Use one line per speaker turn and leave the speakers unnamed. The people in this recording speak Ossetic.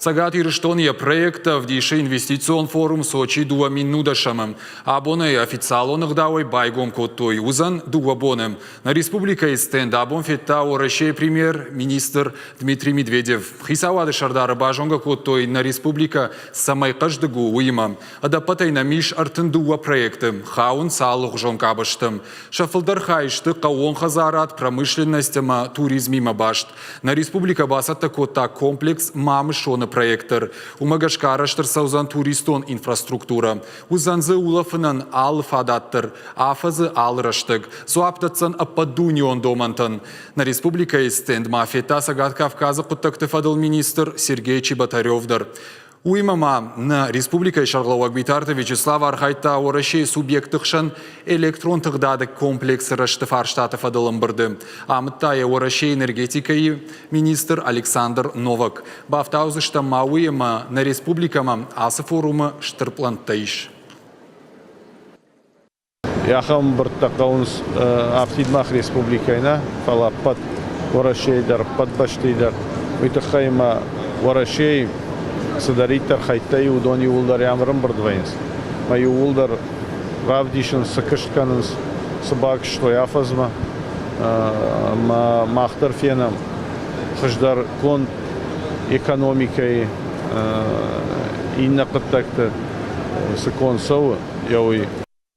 Цӕгат Ирыстон йӕ проекттӕ ӕвдисы инвестицион форум Сочи 2019-ы. Абон ӕй официалон ӕгъдауӕй байгом кодтой. Уыдзӕн дыууӕ боны. Нӕ республикӕйы стенд абон федта Уӕрӕсейы премьер-министр Дмитрий Медведев. Хицауады сӕрдары базонгӕ кодтой, нӕ республикӕ цӕмӕй хъӕздыг у, уыимӕ. Ӕдӕппӕтӕй нӕм ис 32 проекты, хауынц алыгъуызон къабӕзтӕм. Сӕ фылдӕр хай сты хъӕууон хӕдзарад, промышленность ӕмӕ туризмимӕ баст. Нӕ республикӕ бацӕттӕ кодта комплекс Мамысоны проект дӕр. Уымӕ гӕсгӕ арӕзт ӕрцӕудзӕн туристон инфраструктурӕ. Уыдзӕн дзы улӕфынӕн алы фадат дӕр, афӕдзы алы рӕстӕг. Дзуапп дӕтдзӕн ӕппӕтдунеон домӕнтӕн. Нӕ республикӕйы стенд ма федта Цӕгат Кавказы хъуыддӕгты фӕдыл министр Сергей Чеботарев дӕр. Уыимӕ ма нӕ республикӕйы сӕргълӕууӕг Битарты Вячеслав архайдта Уӕрӕсейы субъектты хсӕн электрон тыгъдады комплексы рӕзты фарстаты фӕдыл ӕмбырды. Амыдта йӕ Уӕрӕсейы энергетикӕйы министр Александр Новак. Бафтаудзыстӕм ма уый ӕмӕ нӕ республикӕмӕ ацы форумы стыр пълӕнттӕ ис.
Ахӕм ӕмбырдтӕ хъӕуынц афтид мах республикӕйы нӕ, фӕлӕ ӕппӕт Уӕрӕсейы дӕр, ӕппӕт бӕстӕйы дӕр. Уый тыххӕй ӕмӕ Уӕрӕсейы цыдӕриддӕр хӕйттӕ и, уыдон иууылдӕр ам ӕрӕмбырд вӕййынц. Ӕмӕ иууылдӕр равдисынц, цы куыст кӕнынц, цы бакуыстой афӕдзмӕ. Ӕмӕ мах дӕр фенӕм хуыздӕр конд экономикӕйы иннӕ хъуыддӕгты цы конд цӕуы, йӕ уый.